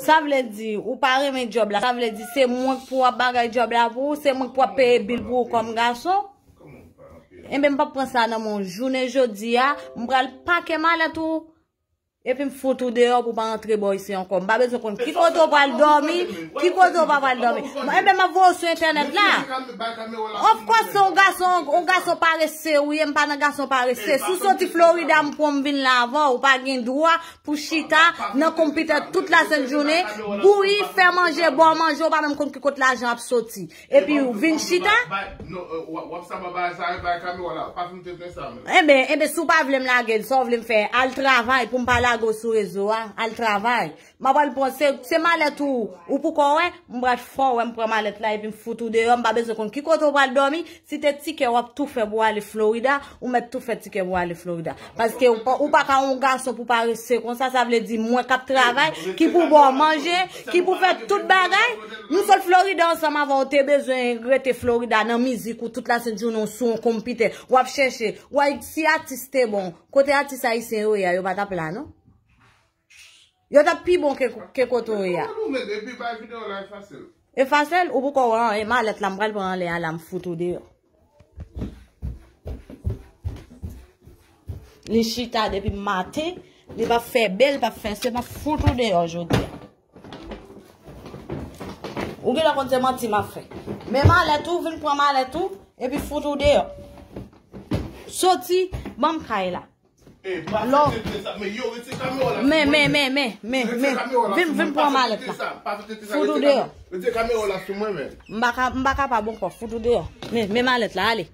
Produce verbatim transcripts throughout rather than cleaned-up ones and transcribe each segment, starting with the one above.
Sa vle di, ou pa renmen djòb la. Sa vle di, se mwen k pou ap bagay djòb la pou ou, se mwen k pou ap peye bil pou ou kòm gason. Enben, m p ap pran sa nan men w jounen jodi a. M pral pake malèt ou, epi m fout ou deyò pou w pa antre bò isi ankò. M pa bezwen konn ki kote w pral dòmi, ki kote w pa pral dòmi. Enben, m ap voye w sou entènèt la. Of course, se yon gason, yon gason parese ou ye, m pa nan gason parese. Si w soti Florida, m pran w, m vin la avè w, ou pa gen dwa pou chita nan konpitè tout lasent jounen, bouyi, fè manje, ba w manje, ou pa menm konn ki kote lajan ap soti. Epi ou vin chita. Enben, enben, si w pa vle m lage l, sa w vle m fè? Al travay pou m pa lage w sou rezo a. Al travay. M ap al pran, se, se malèt ou, ou poko wè, m pral fè w wè, m pran malèt la epi m fout ou deyò, m pa bezwen konn ki kote w pral dòmi, si te tikè w ap tou fè pou w ale Florida, ou mèt tou fè tikè pou w ale Florida. Paske ou pa, ou pa ka yon gason pou parese konsa, sa vle di mwen k ap travay, ki pou ba w manje, ki pou fè tout bagay. M sot Florida ansanm avè w, te bezwen rete Florida nan mizik ou tout lasent jounen w sou yon konpitè, w ap chèche, w a si atis te bon, kote atis ayisyen yo ye a, yo pa t ap la non. Yo t ap pi bon ke, ke kote w ye a. Kòman nou mete epi bay videyo la efase l? Efase l, ou poko wè anyen, malèt la, m pral pran anlè a la, m fout ou deyò. Li chita depi maten, li p ap fè bèl, p ap fè se, m ap fout ou deyò jodi a. Ou genlè konn se manti m ap fè. Men malèt ou, vin pran malèt ou, epi fout ou deyò. Soti, ban m kay la. Lò. Men, men, men, men, men, men. Vin, vin pran malèt la. Fout ou deyò. M pa ka, m pa kapab ankò. Fout ou deyò. Men, men malèt la, ale.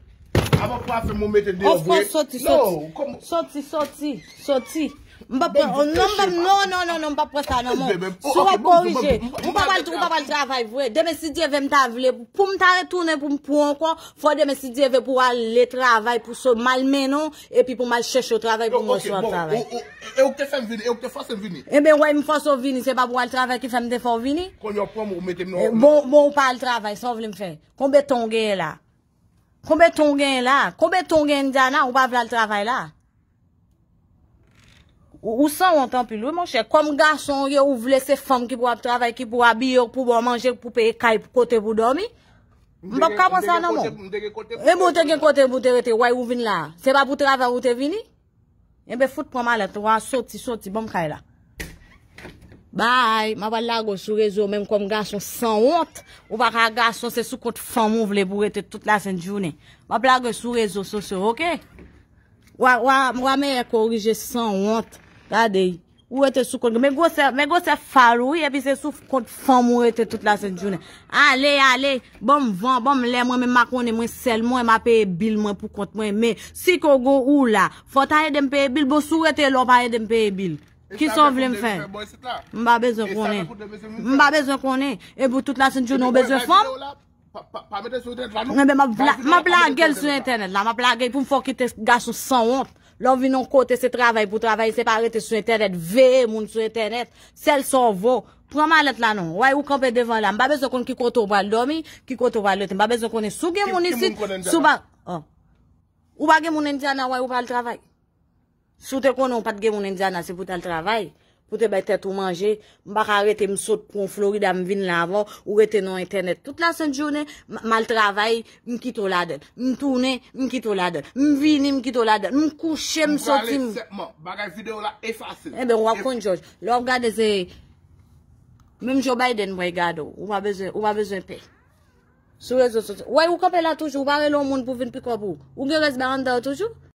Of course, soti, soti. Soti, soti, soti. M pa pran, non, m pa, non, non, non, non, m pa pran sa nan men w. Si w ap korije, ou pa pral, ou pa pral travay vre. Demen, si Dye vle, m ta vle, pou m ta retounen, pou m pran w ankò, fò demen, si Dye vle, pou w ale travay, pou so m al mennen w, epi pou m al chèche w travay pou m wè si w ap travay. E ou k te fè m vini, e ou k te fòse m vini. Enben, wè, m fòse w vini, se pa pou w al travay ki fè m te fè w vini. Kounye a w pran m, ou mete m nan. Bon, bon, ou pa al travay, sa w vle m fè? Konbyen tan w genyen la? Konbyen tan w genyen la? Konbyen tan w genyen Indiana, ou pa vle al travay la? Ou, ou sanwont anpil, wi, monchè. Kòm gason w ye, ou vle se fanm ki pou ap travay, ki pou abiye w, pou ba w manje, pou peye kay, pou kote pou dòmi. M p ap ka pran sa nan men w. Enben, ou te gen kote pou te rete, wè, ou vin la. Se pa pou travay ou te vini? Enben, fout pran malèt ou a, soti, soti, ban m kay la. Bay, m ap al lage w sou rezo, menm kòm gason sanwont. Ou pa ka gason, se sou kont fanm ou vle pou w rete tout lasent jounen. M ap lage w sou rezo sosyo, oke? Wa, wa, wa mèyè korije sanwont. Gade, ou rete sou kont. Men gwosè, men gwosè fal ou, wi, epi se sou kont fanm ou rete tout lasent jounen. Ale, ale, ban m van, ban m lè, mwen menm m a konnen mwen sèl, mwen m a peye bil mwen pou kont mwen. Men, si ke w gon ou la, fò w ta ede m peye bil, bon, si w rete la, w pa ede m peye bil. Kisa w vle m fè? M pa bezwen konnen. M pa bezwen konnen. E pou tout lasent jounen, w bezwen fanm? Enben, m ap la-, m ap lage l sou entènèt la. M ap lage l pou m fè w kite gason sanwont. Lè w vin yon kote, se travay pou travay, se pa rete sou entènèt, veye moun sou entènèt. Sèl sa w vo. Pran malèt la non. Wè, ou kanpe devan la. M pa bezwen konn ki kote w pral dòmi, ki kote w pral rete. M pa bezwen konnen si w gen moun isit, si w pa, oh. Ou pa gen moun Indiana, wè, ou pral travay. Si w te konnen w pa t gen moun Indiana, se pou w t al travay, pou w te bay tèt ou manje. M pa ka rete, m sot pran w Florida, m vin la avè w, ou rete nan entènèt tout lasent jounen, m, m al travay, m kite w ladan l. M tounen, m kite w ladan l. M vini, m kite w ladan l. M kouche, m soti, m. Bagay videyo la efase. Enben, w ap konn jòj. Lè w ap gade, se menm Joe Biden mwen gade w. Ou pa bezwen, ou pa bezwen pè. Sou rezo sosyo. Wè, ou kanpe la toujou, ou pa rele yon moun pou vin pikòp ou. Ou gen rès bay anndan toujou?